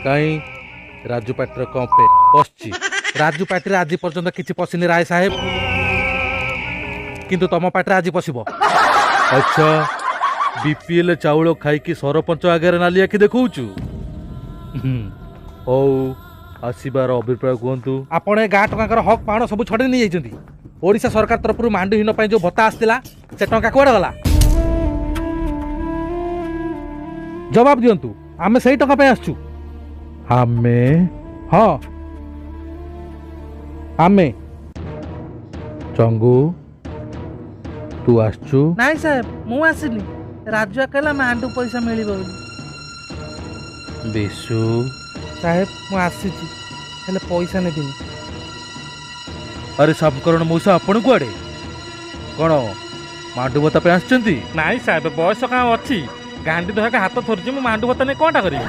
କାହିଁ ରାଜୁ ପାଟିରେ କ'ଣ ପଶିଛି? ରାଜୁ ପାଟିରେ ଆଜି ପର୍ଯ୍ୟନ୍ତ କିଛି ପଶିନି ରାୟ ସାହେବ, କିନ୍ତୁ ତମ ପାଟିରେ ଆଜି ପଶିବ। ଆଚ୍ଛା, ବିପିଏଲ ଚାଉଳ ଖାଇକି ସରପଞ୍ଚ ଆଗରେ ନାଲି ଆଖି ଦେଖାଉଛୁ? ହଉ, ଆସିବାର ଅଭିପ୍ରାୟ କୁହନ୍ତୁ। ଆପଣ ଏ ଗାଁ ଟଙ୍କାର ହକ୍ ପାଣ ସବୁ ଛଡ଼େଇ ନେଇଯାଇଛନ୍ତି। ଓଡ଼ିଶା ସରକାର ତରଫରୁ ମାଣ୍ଡୁହୀନ ପାଇଁ ଯୋଉ ଭତ୍ତା ଆସିଥିଲା, ସେ ଟଙ୍କା କୁଆଡ଼େ ଗଲା? ଜବାବ ଦିଅନ୍ତୁ। ଆମେ ସେଇ ଟଙ୍କା ପାଇଁ ଆସିଛୁ। ଆମେ? ହଁ, ଆମେ। ଚଙ୍ଗୁ, ତୁ ଆସିଛୁ? ନାଇଁ ସାହେବ, ମୁଁ ଆସିନି। ରାଜୁଆ କହିଲା ମାଣ୍ଡୁ ପଇସା ମିଳିବ ବୋଲି। ବିଶୁ? ସାହେବ, ମୁଁ ଆସିଛି, ହେଲେ ପଇସା ନେବିନି। ଆରେ ସାମକରଣ ମଉସା, ଆପଣ କୁଆଡ଼େ? କ'ଣ ମାଣ୍ଡୁ ଭତ୍ତା ପାଇଁ ଆସିଛନ୍ତି? ନାଇଁ ସାହେବ, ବୟସ କାଁ ଅଛି, ଗାଣ୍ଡି ଧରକା ହାତ ଥରୁଛି। ମୁଁ ମାଣ୍ଡୁ ଭତ୍ତା ନେଇ କ'ଣଟା କରିବି?